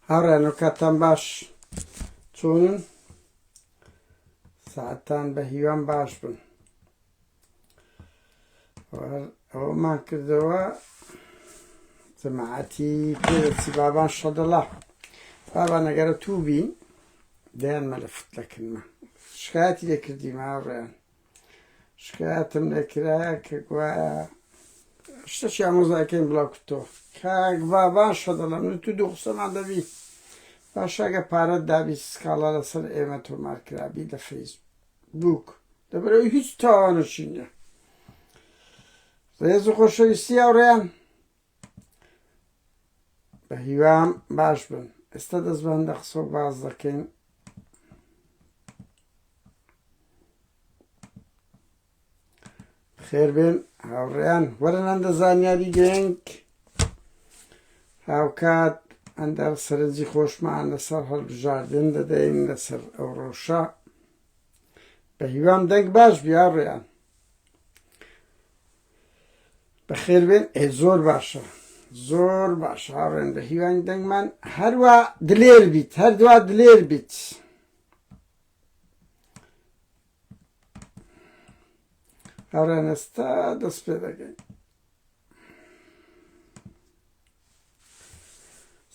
هاوڕێیان کاتتان باش چۆنن ساعەتتان بە هیوام باش بن ئەوەمان کردەوە جەماعەتی پێدەچی بابان شەدەڵا بابان ئەگەرە تووبی دەیان مەلەفت لەکنمە شکایەتی لێکردیم هاوڕێیان شکایەتم لێکرایە کە گوایە شتەکی ئامۆزاکەیم بڵاو کردەوە کاک بابان شەدەڵا من تو دوو قسەمان دەبی باشاگە پارەت دابی سکاڵا لەسەر ئێمە تۆمار کرابی لە فەیسبوک لەبەرەوەی هیچ تاوانەکی نییە ڕێز و خۆشەویستی هاوڕێیان بە هیوام باش بن ئێستا دەست بە هەندە قسە و باز دەکەین خێربێن هاوڕێیان وەرن هەندە زانیاری گەنگ هاوکات ئەندە سەرنجی خۆشمان لەسەر هەڵبژاردن دەدەین لەسەر ئەو ڕەوشە بە هیوام دەنگ باش بی هاوڕێیان بەخێربێن ئێ زۆر باشە زۆر باشە هاوڕێن بە هیوای دەنگمان هەروە دلێر بیت هەردووا دلێر بیت هاوڕێن ئێستا دەست پێ دەکەین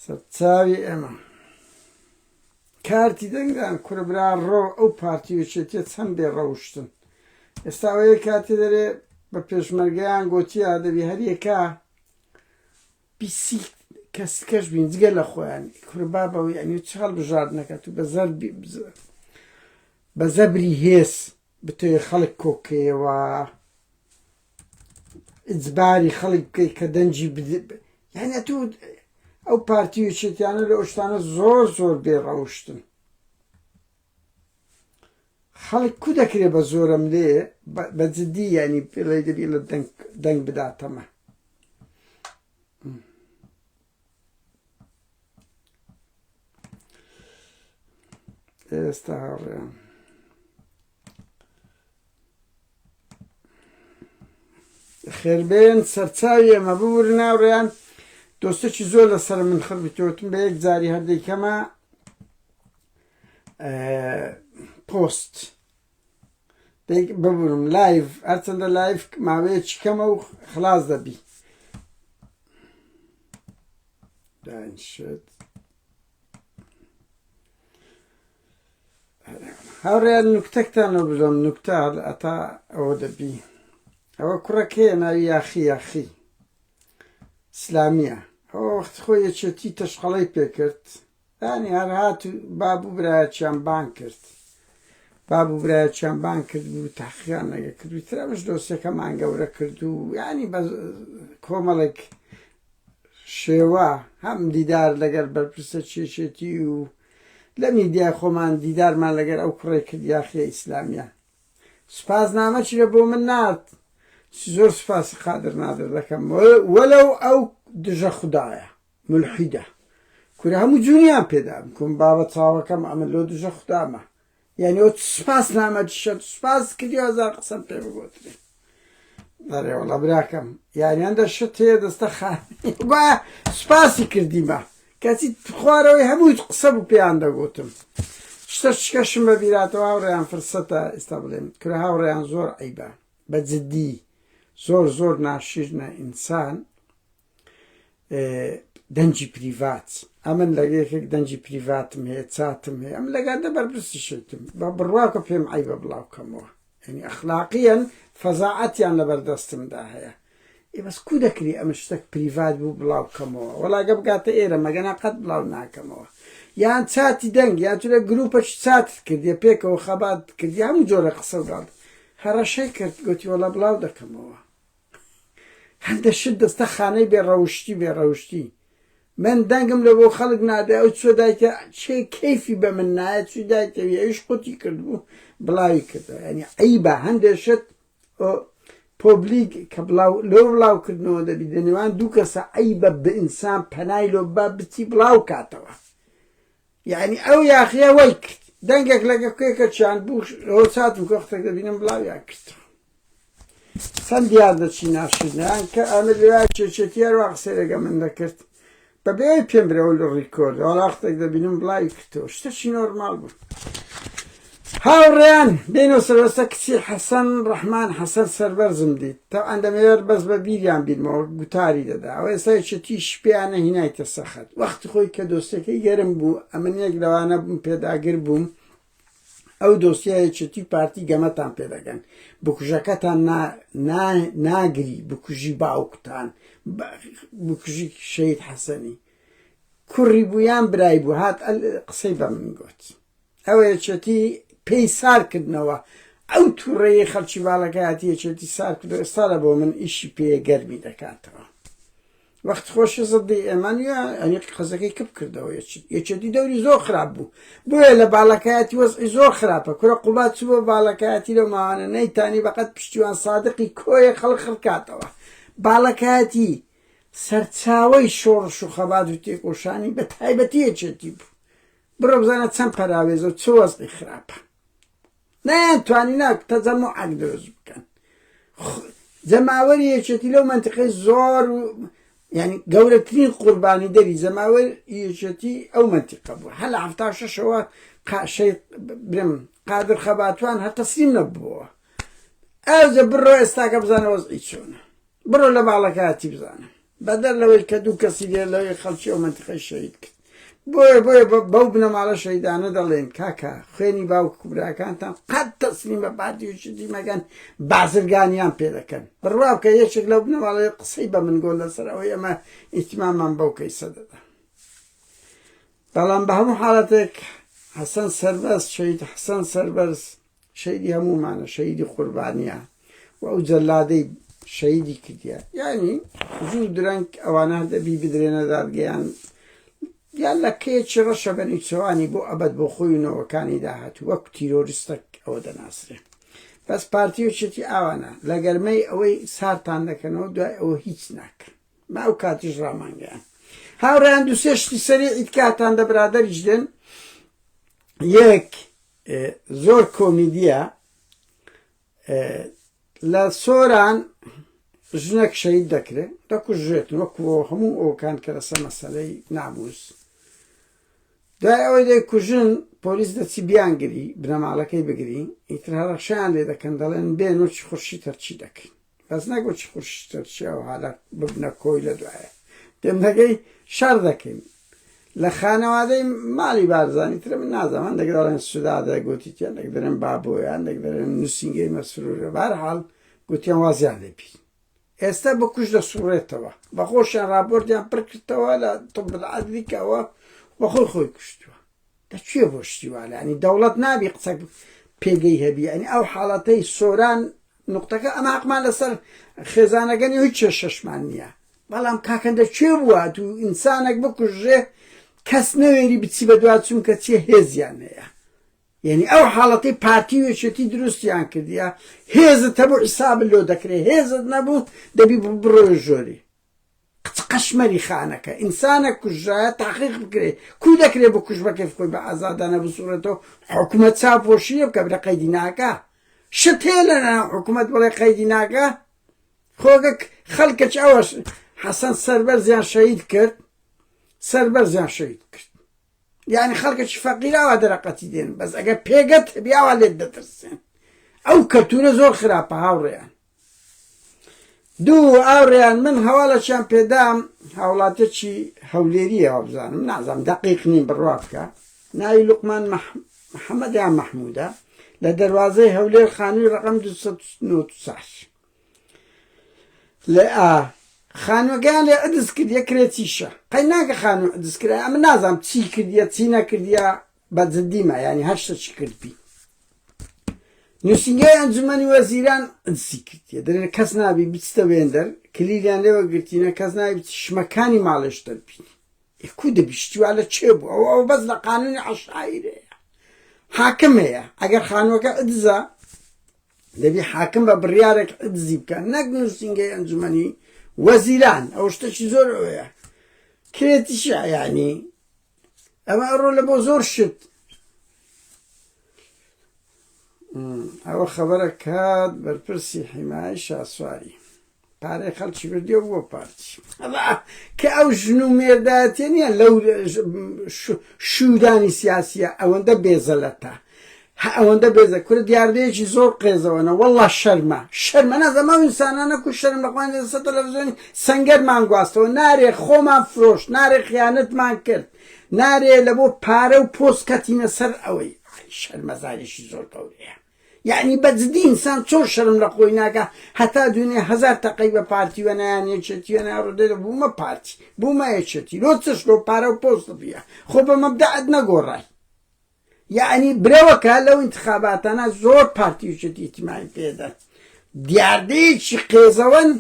سەرچاوی ئێمە کارتی دەنگدان کورە برا ڕۆ ئەو پارتی و یەکێتیە چەند بێ ڕەوشتن ئێستا ئەوەیە کاتی دەرێ بە پێشمەرگەیان گۆتیە دەبی هەریەکە بیسی کەس کەش بین جگە لە خۆیان کورە بابەوە یعنی چ هەڵبژاردنەکە تو بە زەر بە زەبری هێز بتەوێ خەڵک کۆکەیەوە ئیجباری خەڵک بکەیت کە دەنگی یعنی تو ئەو پارتی و یەکێتیانە لە ئەوشتانە زۆر زۆر بێ ڕەوشتن خەڵک کو دەکرێ بە زۆرم لێ بە جدی ینی پێڵی دەبی لە دەنگ دەنگ بداتەمە ئێستا هاوڕێیان خێربێن سەرچاوی ئێمە ببورن هاوڕێیان دۆستێکی زۆر لەسەر من خڕبیتەوتم بە یەک جاری هەر دەیکەمە پۆست ببورم live هەرچەندە live ماوەیەکی کەمە و خلاص دەبی دانیشت هاوڕێیان نوکتەکتان لۆ بڵێم نوکتە ئەتا ئەوە دەبی ئەوە کوڕەکەیە ناوی یاخی یاخی ئیسلامیە ئەوە وەخت خۆی یەکێتی تەشقەڵەی پێکرد ینی هەر هات و باب و برایەکیان بان کرد باب و برایەکیان بان کرد و تحقیقیان لەگە کرد و تر ئەمش دۆسیەکەمان گەورە کرد و ینی بە کۆمەڵێک شێوە هەم دیدار لەگەر بەرپرسە چێچێتی و لە میدیای خۆمان دیدارمان لەگەر ئەو کوڕەی کرد یاخیە ئیسلامیە سوپاس نامەکی لە بۆ من نارد زۆر سوپاسی قادر نادر دەکەم وەلەو ئەو دژە خودایە ملحیدە کورە هەموو جونیان پێدا بکەم بابە چاوەکەم ئەمە لۆ دژە خودامە یعنی ئەو سوپاس نامە شەت سوپاس کردی هەزار قسەم پێ بگوترێ دەرێ وەڵا براکەم یعنی هەندە شت هەیە دەستە خانی سوپاسی کردیمە کەچی خوارەوەی هەمووی قسە بوو پێیان دەگوتم شتە شکەشم بە بیراتەوە هاوڕێیان فرسەتە ئێستا بڵێم کورە هاوڕێیان زۆر عیبە بە جدی زۆر زۆر ناشیرنە ئینسان دەنگی private ئەمن لە یەکێک دەنگی private م هەیە چاتم هەیە ئەم لەگەر دە بەرپرسیشێتم بە بڕواکە پێم عیبە بڵاوکەمەوە یعنی ئەخلاقیەن فەزاعەتیان لەبەر دەستمدا هەیە ئێ بەس کو دەکری ئەمن شتەک private بوو بڵاو کەمەوە وەڵا گە بگاتە ئێرە مەگەنا قەت بڵاو ناکەمەوە یان چاتی دەنگ یان چونە گروپەکی چاتت کردیە پێکەوە خەبات کردی هەموو جۆرە قسە و گاڵ هەڕەشەی کرد گوتی وەڵا بڵاو دەکەمەوە هەندە شت دەستە خانەی بێ ڕەوشتی بێ ڕەوشتی من دەنگم لە بۆ خەڵک نادە ئەو چۆ دایکە چێ کەیفی بە من نایە چی دایکەوی ئەویش قوتی کردبوو بڵاوی کردەوە یعنی عیبە هەندێک شت public کە بڵاو لۆ بڵاو کردنەوە دەبی دە نێوان دوو کەسە عەیبە بە ئینسان پەنای لۆ با بچی بڵاو کاتەوە یعنی ئەو یاخیە وای کرد دەنگێک لەگە کوێکە چیان بوو ئەو چاتم کۆختێک دەبینم بڵاویان کرد چەند دیار دەچی ناشرینیان کە ئەمە لەویا چێچێتی هەروە قسەی لەگە من دەکرد. بەبێ ئەوەی پێم برێ ئەو لە ڕیکۆرد وەڵاختێک دەبینم بڵاوی کردەوە شتەکی نۆرماڵ بوو. هاوڕێیان بێنەوە سەرۆسە کچی حەسەن ڕەحمان حەسەن سەربەرزم دیت تەبعەن دەمەوێت بەس بە بیریان بیرمەوە گوتاری دەدا ئەوە ئێستا یەکێتیش پێیانە هینایتە سەخەت وەختی خۆی کە دۆسیەکەی گەرم بوو ئەمن یەک لەوانە بووم پێداگر بووم ئەو دۆسیە یەکێتی و پارتی گەمەتان پێ دەکەن بکوژەکەتان ناگری بکوژی باوکتان بکوژی شەید حەسەنی کوڕی بوو یان برای بوو هات قسەی بە من گوت ئەوە یەکێتی پێی سار کردنەوە ئەو تووڕەیە خەڵکی باڵەکایەتی یەکێتی سار کردەوە ئێستا لە بۆ من ئیشی پێ گەرمی دەکاتەوە وەخت خۆشی زدی ئێمە نیە ئەنی قەزەکەی کپ کردەوە یەکێتی دەوری زۆر خراپ بوو بۆیە لە باڵەکایەتی وەزعی زۆر خراپە کورە قوبات چووە باڵەکایەتی لەو ماوانە نەیتانی بەقەت پشتیوان سادقی کۆیە خەڵک خڕکاتەوە باڵەکایەتی سەرچاوەی شۆڕش و خەبات و تێکۆشانی بە تایبەتی یەکێتی بوو بڕۆ بزانە چەند پەراوێزە و چ وەزعی خراپە نەیان توانی نا تەجەموعەک دروست بکەن جەماوەری یەکێتی لەو منتیقەی زۆر و یعنی گەورەترین قوربانی دەری جەماوەر یەکێتی ئەو منتیقە بوو هەر لە هەفتا شەشەوە قاشەی برم قادر خەباتوان هەر تەسلیم نەبووە ئەوجە بڕۆ ئێستاکە بزانە وەزعی چۆنە بڕۆ لە باڵەکایەتی بزانە بەدەر لەوەی کە دوو کەسی لێ لەوەی خەڵکی ئەو مەنتیقەی شەهید کرد بۆیە بۆیە بەو بنەماڵە شەهیدانە دەڵێن کاکە خوێنی باوک و براکانتان قەت تەسلیم بە پارتی و یەکێتی مەکەن بازرگانیان پێ دەکەن بڕوا بکە یەکێک لەو بنەماڵەیە قسەی بە من گۆ لەسەر ئەوەی ئەمە ئیتمامان بەو کەیسە دەدا بەڵام بە هەموو حاڵەتێک حەسەن سەربەرز شەهید حەسەن سەربەرز شەهیدی هەموومانە شەهیدی قوربانیە و ئەو جەلادەی شەهیدی کردیە یعنی زوو درەنگ ئەوانە هەر دەبی بدرێنە دادگەیان یان لە کەیەکی ڕەشە بە نیچەوانی بۆ ئەبەد بۆ خۆی و نەوەکانی داهاتوو وەک تیرۆریستەک ئەوە دەناسرێ بەس پارتی و یەکێتی ئاوانە لە گەرمەی ئەوەی سارتان دەکەنەوە دوای ئەوە هیچ ناکەن بە ئەو کاتیش ڕامانگەیان هاوڕێیان دوو سێ شتی سەریعی تکاتان دە برادەریش دێن یەک زۆر کۆمیدیە لە سۆران ژنێک شەید دەکرێت دەکوژێت وەکو هەموو ئەوکان کە لەسەر مەسەلەی ناموس دوای ئەوەی دەیکوژن پۆلیس دەچی بیانگری بنەماڵەکەی بگری ئیتر هەڕەشەیان لێ دەکەن دەڵێن بێن وەچی خورشی تەرچی دەکەین بەس نەک وەچی خورشی تەرچی ئەو حالە ببنە کۆی لە دوایە دێم دەگەی شەڕ دەکەین لە خانەوادەی ماڵی بارزانی ترە من نازانم هەندێک دەڵێن سودادە گوتیتیان هەندێک دەڵێن بابۆیە هەندێک دەڵێن نووسینگەی مەسرورە بەهەرحاڵ گوتیان وازیان لێ بین ئێستا بکوژ دەسوڕێتەوە بەخۆشیان ڕاپۆرتیان پڕکردەوە لە طب العدلی کە ئەوە بەخۆی خۆی کوشتووە لە کوێ بۆ شتی وا لانی دەوڵەت نابی قسە پێگەی هەبی ئەنی ئەو حاڵەتەی سۆران نقطەکە ئەمە حەقمان لەسەر خێزانەکەنی هیچ کێشەشمان نییە بەڵام کاکە لە کوێ بووە تو ئینسانێک بکوژێ کەس نەوێری بچی بەدوا چونکە چیە هێزیان هەیە یعنی ئەو حاڵەتەی پارتی و یەکێتی دروستیان کردیە هێزت هەبوو حیسابت لۆ دەکرێ هێزت نەبوو دەبی بڕۆیە ژۆری قچ قەشمەری خانەکە ئینسانە کوژرایە تاقیق بکرێ کو دەکرێ بکوژ بە کەیف خۆی بە ئازادانە بسوڕێتەوە حکومەت چاوپۆشیە بکە برە قەیدی ناکا شت هەیە لە ناو حکومەت بڵێ قەیدی ناکا خۆگە خەڵکەچ ئەوەش حەسەن سەربەرزیان شەهید کرد سەربەرزیان شەهید کرد یعنی خەڵکێکی فەقیر ئاوا دەرەقەتی دێن بەس ئەگەر پێگەت هەبی ئاوا لێت دەترسێن ئەو کەلتورە زۆر خراپە هاوڕێیان دوو هاوڕێیان من هەواڵێکیان پێدام هاوڵاتێکی هەولێریە وابزانم نازانم دەقیق نیم بڕوا بکە ناوی لوقمان محەممەد یان مەحموودە لە دەروازەی هەولێر خانووی ڕقم 294 لە ئا خانوەکەیان لێ عدز کردیە کرێچیشە قەی ناکە خانوو عدز کرا ئەمە نازانم چی کردیە چی نەکردیە بە جدیمە یعنی هەر شتێکی کردبی نووسینگەی ئەنجومەنی وەزیران عدزی کردیە دەرێن کەس نابی بچتە وێندەر کلیلیان لێوە گرتینە کەس نابی بچ شمەکانی ماڵێش دەربینی کو دەبی شتی وا لە چێ بوو ئەوە ئەوە بەس لە قانونی عەشایرەیە حاکم هەیە ئەگەر خانووەکە عدزە دەبی حاکم بە بڕیارێک عدزی بکە نەک نووسینگەی ئەنجومەنی وەزیران ئەو شتێکی زۆر ئەوەیە کرێتیشە یعنی ئەمە ئەڕۆ لە بۆ زۆر شت ئەوە خەبەرە کات بەرپرسی حیمای شاسواری. پارەی خەڵکی بردیەوە بۆ پارتی کە ئەو ژن و مێردایەتیە نییە لەو شودانی سیاسیە ئەوەندە بێزەلەتە هە ئەوەندە بێزە کورە دیاردەیەکی زۆر قێزەوەنە والله شەرمە شەرمە نازانم ئەو ئینسانانە کو شەرم لە خۆیان لەسەر تەلەڤزیۆنی سەنگەرمان گواستەوە نارێ خۆمان فرۆشت نارێ خیانەتمان کرد نارێ لە بۆ پارە و پۆست کەتینە سەر ئەوەی شەرمەزاریشی زۆر گەورەیە یعنی بە جدی ئینسان چۆن شەرم لە خۆی ناکا هەتا دوێنێ هەزار تەقەی بە پارتی وە نایان یەکێتی وە نایان ڕۆدێ بوومە پارتی بوومە یەکێتی لۆ چش لۆ پارە و پۆست بیە خۆ بە مەبدەعت نەگۆڕای یعنی برەوەکە لەو انتخاباتانە زۆر پارتی و یەکێتی ئیتمای پێدەن دیاردەیەکی قێزەوەن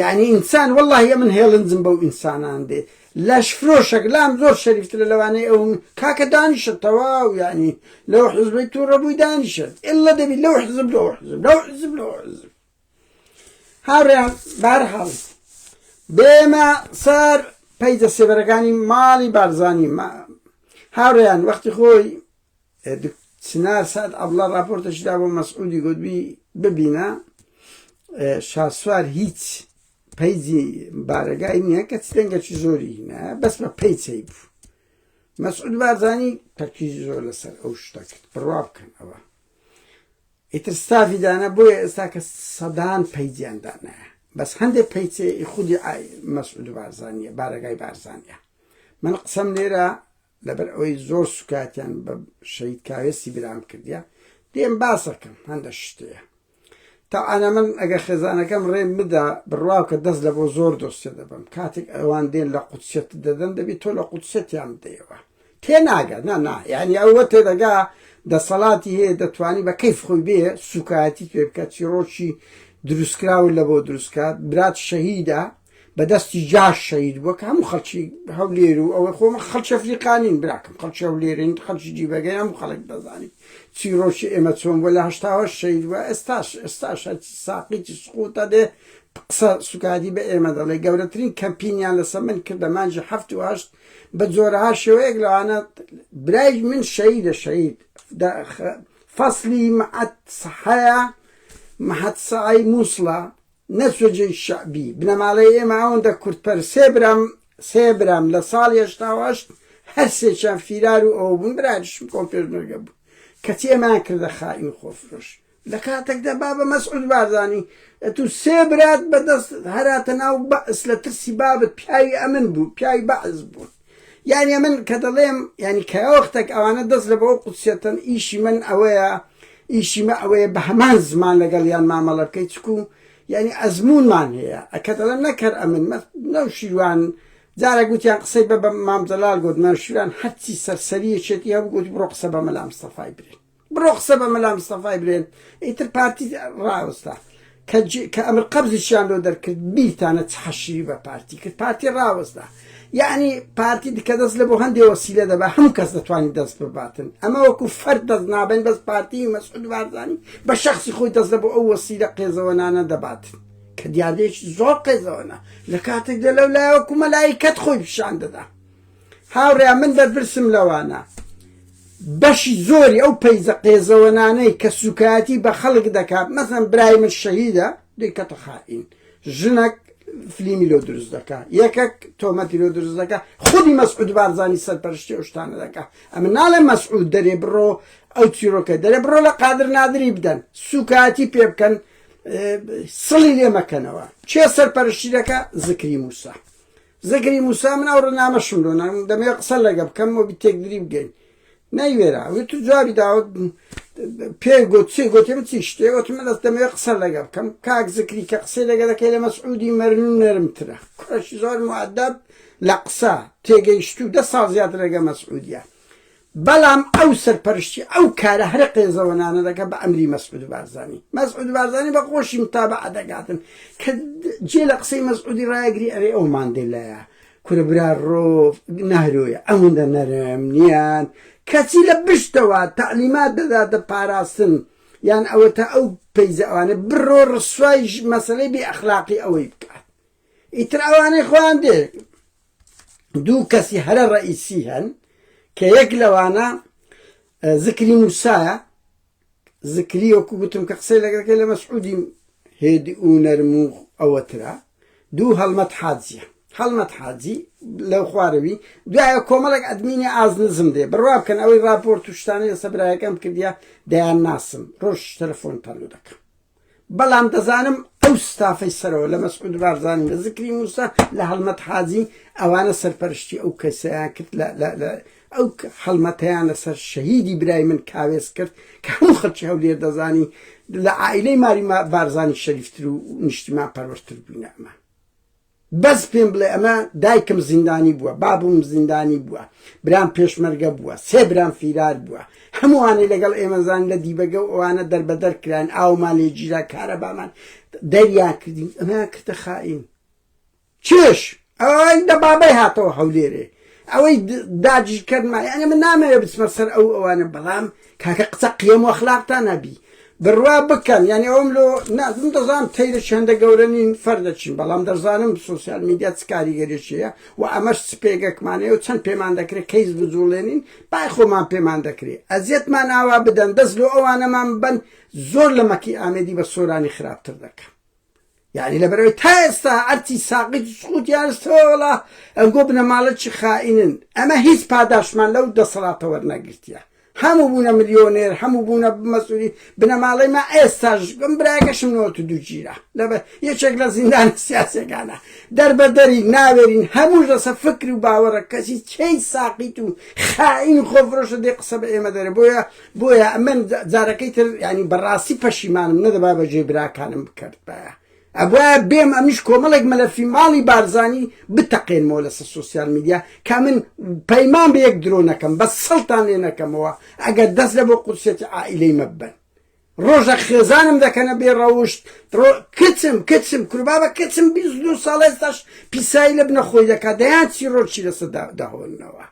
یعنی ئینسان واللهی ئەمن هێڵنجم بەو ئینسانان دێ لەش فرۆشەک لام زۆر شەریفترە لەوانەیە ئەو کاکە دانیشە تەواو یعنی لەو حزبەی تووڕە بووی دانیشە ئللا دەبی لەو حزب لەو حزب لەو حزب لەو حزب هاوڕێیان بارحاڵ بێمە سەر پەیجە سێبەرەکانی ماڵی بارزانی هاوڕێیان وەختی خۆی چنار سەعد عەبدوڵا ڕاپۆرتێکی دا بۆ مەسعودی گوتبی ببینە شاسوار هیچ پەیجی بارەگای نییە کە چ دەنگەکی زۆری هینە بەس بە پەیچەی بوو مەسعود بارزانی تەرکیزی زۆر لەسەر ئەو شتە کرد بڕوا بکەن ئەوە ئیتر ستافی دانا بۆیە ئێستا کە سەدان پەیجیان دانایە بەس هەندێک پەیچێ خودی مەسعود بارزانیە بارەگای بارزانیە من قسەم لێرە لەبەر ئەوەی زۆر سوکایەتیان بە شەهید کاوێسی برام کردیە دێم باسەکەم هەندە شتەیە تاوانە من ئەگە خێزانەکەم ڕێ بدا بڕواو کە دەست لە بۆ زۆر دۆسیە دەبم کاتێک ئەوان دێن لە قودسیەت دەدەن دەبی تۆ لە قودسیەتیان بدەیەوە تێناگە نا نا یعنی ئەوە تێدەگا دەسەڵاتی هەیە دەتوانی بە کەیف خۆی بێ سوکایەتی پێ بکە چیرۆکی دروستکراو لە بۆ دروستکات برات شەهیدە بە دەستی جاش شەهید بووە کە هەموو خەڵکی هەولێر و ئەوەی خۆمە خەڵکی ئەفریقانین براکەم خەڵکی هەولێرین خەڵکی جیبەگەی هەموو خەڵک دەزانین چیرۆکی ئێمە چۆن بووە لە هەشتاوە شەهید بووە ئێستاش ئێستاش هەرچی ساقیی سقوتە دێ قسە سوکادی بە ئێمە دەڵێ گەورەترین کەمپینیان لەسەر من کردە مانگی حەفت و هەشت بە جۆرەها شێوەیەک لەوانە برای من شەهیدە شەهید فەصلی مەعەت سەحەیە مەحەت سەعی مووسڵە نەچوە جێی شەعبی بنەماڵەی ئێمە ئەوەندە کوردپەر سێ برام سێ برام لە ساڵی 88 هەر سێکیان فیرار و ئەوە بوون برایشم کۆم پێشمەرگە بوو کەچی ئێمەیان کردە خائین و خۆفرۆش لە کاتێکدا بابە مەسعود بارزانی ئەتوو سێ برات بەدەست هەراتە ناو بەعس لە ترسی بابت پیاوی ئەمن بوو پیاوی بەعس بوون یانی من کە دەڵێم یانی کە وەختێک ئەوانە دەست لە بۆ قودسیەتەن ئیشی من ئەوەیە ئیشی مە ئەوەیە بە هەمان زمان لەگەڵیان مامەڵە بکەیت چکو یعنی ئەزمونمان هەیە ئەکە دەڵێم نەکەر ئەمن نەوشیروان جارە گوتیان قسەی بە مام جەلال گوت نەوشیروان هەرچی سەرسەری یەکێتی هەبوو گوتی بڕۆ قسە بە مەلا مستەفای برێن بڕۆ قسە بە مەلا مستەفای برێن ئیتر پارتی ڕاوەستا کە ئەمر قەبزیشیان لۆ دەرکرد بیرتانە چ حەشری بە پارتی کرد پارتی ڕاوەستا یعنی پارتی کە دەست لە بۆ هەندێ وەسیلە دەبا هەموو کەس دەتوانانی دەست بباتن ئەمە وەکو فەرد دەست نابن بەس پارتی مەسعود بارزانی بە شخصی خۆی دەست لە بۆ ئەو وەسیلە قێزەوەنانە دەبات کە دیاردەیەکی زۆر قێزەوەنە لە کاتێکدا لەو لایەوە وەکو مەلایکەت خۆی پیشان دەدا هاوڕێیان من بەرپرسم لەوانە بەشی زۆری ئەو پەیجە قێزەوەنانەی کە سوکایەتی بە خەڵک دەکات مەسەن برای من شەهیدە دەیکەتە خائین ژنەک فلیمی لۆ دروست دەکا یەکەک تۆمەتی لۆ دروست دەکا خودی مەسعود بارزانی سەرپەرشتی ئەو شتانە دەکا ئەمە ناڵێ مەسعود دەرێ بڕۆ ئەو چیرۆکە دەرێ بڕۆ لە قادر نادری بدەن سوکایەتی پێ بکەن سڵی لێ مەکەنەوە کێ سەرپەرشتی دەکا زکری موسا زکری موسا من ئەو ڕنامەشم لۆ نام دەمەوێت قسە لەگە بکەم و تێکدری بگەین نەیوێرا وتو جوابی داوە پێ گوت چی گوتی من چی شتێ وتم من دەمەوێت قسە لەگە بکەم کاک زکری کە قسەی لەگە دەکەی لە مەسعودی مەرن و نەرمترە کوڕەشی زۆر معدب لە قسە تێگەیشتوو دە ساڵ زیاتر لەگە مەسعودیە بەڵام ئەو سەرپەرشتی ئەو کارە هەرە قێزەوەنانە دەکات بە ئەمری مەسعود بارزانی. مەسعود بارزانی بە خۆشی متابعە دەکاتن کە جێ لە قسەی مەسعودی ڕایەگری ئەرێ ئەو ماندێلایە کورە برا ڕۆ نەهرۆیە ئەوەندە نەرم نیان کەچی لە بشتەوە تەعلیمات دەداتە پاراستن یان ئەوەتا ئەو پەیجە ئەوانە بڕۆ ڕسوای مەسەلەی بێ ئەخلاقی ئەوەی بکات ئیتر ئەوانەی خۆیان دێ دوو کەسی هەرە ڕئیسی هەن کە یەک لەوانە زکری موسایە زکری وەکو گوتم کە قسەی لەگەڵەکەی لە مەسعودی هێدی و نەرم و ئەوەترە دوو هەڵمەت حاجیە هەڵمەت حاجی لەو خوارەوی دوایە کۆمەڵێک ئەدمینی ئاز نزم دێ بڕوا بکەن ئەوەی راپۆرت و شتانەی لەسەر برایەکەم کردیە دەیان ناسم ڕۆژ تەلەفۆنتان لۆ دەکەم بەڵام دەزانم ئەو ستافەی سەرەوە لە مەسعود بارزانی لە زکری موسا لە هەڵمەت حاجی ئەوانە سەرپەرشتی ئەو کەسیان کرد لە ئەو هەڵمەتەیان لەسەر شەهیدی برای من کاوێس کرد کە هەموو خەڵکی هەولێر دەزانی لە عائیلەی ماری بارزانی شەریفتر و نیشتیمان پەروەرتر بووینە ئەمە بەس پێم بڵێ ئەمە دایکم زیندانی بووە بابم زیندانی بووە برام پێشمەرگە بووە سێ برام فیرار بووە هەمووانی لەگەڵ ئێمەزان لە دیبەگە و ئەوانە دەربەدەر کران ئاومان لێ گیرا کارەبامان دەریان کردین ئەمە کردە خائین چێش ئەوەی دەبابەی هاتەوە هەولێرێ ئەوەی داگیرکەرما یعنی من نامەوێ بچمە سەر ئەو ئەوانە بەڵام کاکە قسە قیەم و ئەخلاقتان نەبی بڕوا بکەن یعنی ئەوم لۆ نازم دەزانم تەیرە چەندە گەورە نین فەردەچین بەڵام دەزانم سۆسیال میدیا چ کاریگەریی هەیە و ئەمەش چ پێگەکمانەیە و چەند پێمان دەکرێت کەیس بجوڵێنین بای خۆمان پێمان دەکرێت ئەزیەتمان ئاوا بدەن دەست لۆ ئەوانەمان بن زۆر لە مەکی ئامێدی بە سۆرانی خراپتر دەکەم یانی لەبەرئەوەی تا ئێستا هەرچی ساقیت و سقوتیان خستەوە وەڵا ئەنگۆ بنەماڵە چی خائینن ئەمە هیچ پاداشتمان لەو دەسەڵاتە وەرنەگرتیە هەموو بوونە ملیۆنێر هەموو بوونە مەسئولی بنەماڵەی ما ئێستاش ئەم برایەکەشم 92 گیرا لەبەر یەکێک لە زیندانە سیاسیەکانە دەربەدەری ناوێرین هەمووش لەسەر فکر و باوەڕە کەسی چەی ساقیت و خائین و خۆفرۆشە دێ قسە بە ئێمە دەرێ بۆیە بۆیە ئەمن جارەکەی تر ینی بەڕاستی پەشیمانم نەدەبا بەجێ براکانم بکردبایە ئەبوایە بێم ئەمیش کۆمەڵێک مەلەفی ماڵی بارزانی بتەقێنمەوە لەسەر سۆسیال میدیا کە من پەیمان بە یەک درۆ نەکەم بە سڵتان لێ نەکەمەوە ئەگەر دەست لە بۆ قودسیەتی عائیلەی مەبەن ڕۆژە خێزانم دەکەنە بێ ڕەوشت کچم کچم کوربابە کچم 22 ساڵ ئێستاش پیسایی لە بنە خۆی دەکات دەیان چیڕۆکی لەسەر دەهۆنەوە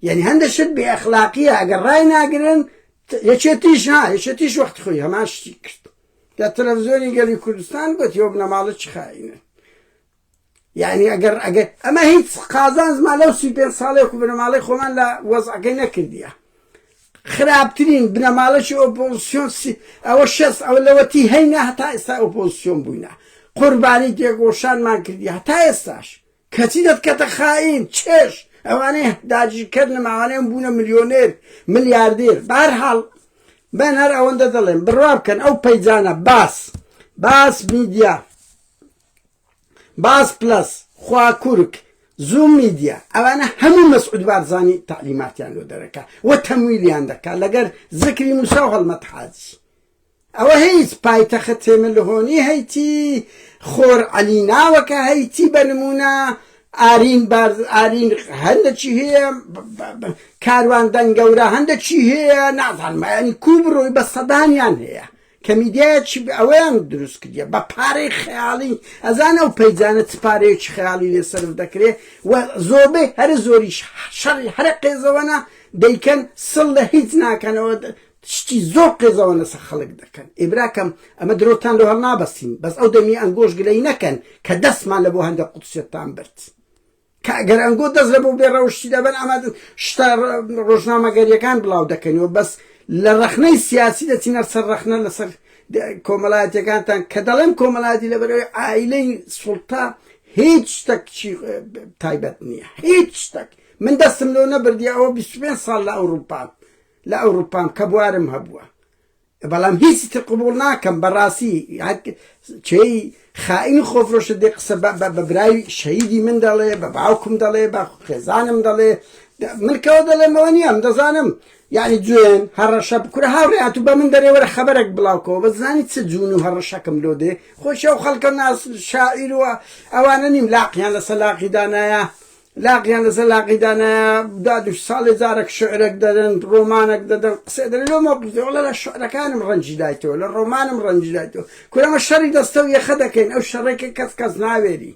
یعنی هەندە شت بێ ئەخلاقیە ئەگەر ڕای ناگرن یەکێتیش ها یەکێتیش وەختی خۆی هەمان شتی کرد لە تەلەڤزیۆنی گەلی کوردستان گوتی ئەو بنەماڵە چ خائینن یعنی ئەگەر ئەگەر ئەمە هیچ قازانجمان لەو 35 ساڵێک و بنەماڵەی خۆمان لە وەزعەکەی نەکردیە خراپترین بنەماڵەکی ئۆپۆزیسیۆن ئەوە شێست ئەوە لەوەتی هەینە هەتا ئێستا ئۆپۆزیسیۆن بووینە قوربانی تێکۆشانمان کردی هەتا ئێستاش کەچی دەتکەتە خائین چێژ ئەوانەی داگیرکەر نەماوانەیان بوونە ملیۆنێر ملیاردێر بەهەرحاڵ من هەر ئەوەندە دەڵێم بڕوا بکەن ئەو پەیجانە باس باس میدیا باس پلەس خواکورک زووم میدیا ئەوانە هەموو مەسعود بارزانی تەعلیماتیان لۆ دەرەکا و تەمویلیان دەکا لەگەر زکری موسا و هەڵمەت حاجی ئەوە هیچ پایتەخت تێملهۆنی هەیتی خۆر عەلی ناوەکە هەیتی بە نمونە ئارین بارز ئارین هەندەکی هەیە کاروان دەنگەورە هەندەکی هەیە نازانم ینی کو بڕۆی بە سەدانیان هەیە کە میدیایەکی ئەوەیان دروست کردیە بە پارەی خەیاڵی ئەزان ئەو پەیجانە چ پارەیەکی خەیاڵی لێ سەرف دەکرێ و زۆربەی هەرە زۆریش شەڕی هەرە قێزەوەنە دەیکەن سڵ لە هیچ ناکەنەوە شتی زۆر قێزەوەن لەسەر خەڵک دەکەن ئێ براکەم ئەمە درۆتان لۆ هەڵنابەستین بەس ئەو دەمی ئەنگۆش گلەی نەکەن کە دەستمان لە بۆ هەندە قودسیەتتان برد کە ئەگەر ئەنگۆ دەست لە بۆ بێ ڕەوشتی دەبەن ئەمە شتە ڕۆژنامەگەریەکان بڵاو دەکەنەوە بەس لە ڕەخنەی سیاسی دەچینە سەر ڕەخنە لەسەر کۆمەڵایەتەکانتان کە دەڵێم کۆمەڵایەتی لەبەرەوەی عائیلەی سوڵتە هیچ شتێک تایبەت نییە هیچ شتێک من دەستم لۆ نەبردی ئەوە 25 ساڵ لە ئەوروپا لە ئەوروپام کە بوارم هەبووە بەڵام هیچی تر قبوڵ ناکەم بەڕاستی چێی خائین و خۆفرۆشە دێ قسە بە برای شەهیدی من دەڵێ بە باوکم دەڵێ بە خێزانم دەڵێ من کەەوە دەڵێمەوە نییە من دەزانم یعنی جوێن هەڕەشە بکورە هاوڕێات و بە من دەرێ وەرە خەبەرێک بڵاوکەوە بە زانی چ جوون و هەڕەشەکەم لۆ دێ خۆشی ئەو خەڵکە ناس شاعیر و ئەوانە نیم لاقیان لەسەر لاقی دانایە لاقیان لەسەر لاقی دانایە دادوش ساڵێ جارێک شعرێک دەدەن ڕۆمانێک دەدەن قسە دەرێ لۆ مەوقف وەڵا لە شعرەکانم ڕەنجی دایتەوە لە ڕۆمانم ڕەنجی دایتەوە کورە ئەمە شەڕی دەستە و یەخە دەکەین ئەو شەڕێک کە کەس کەس ناوێری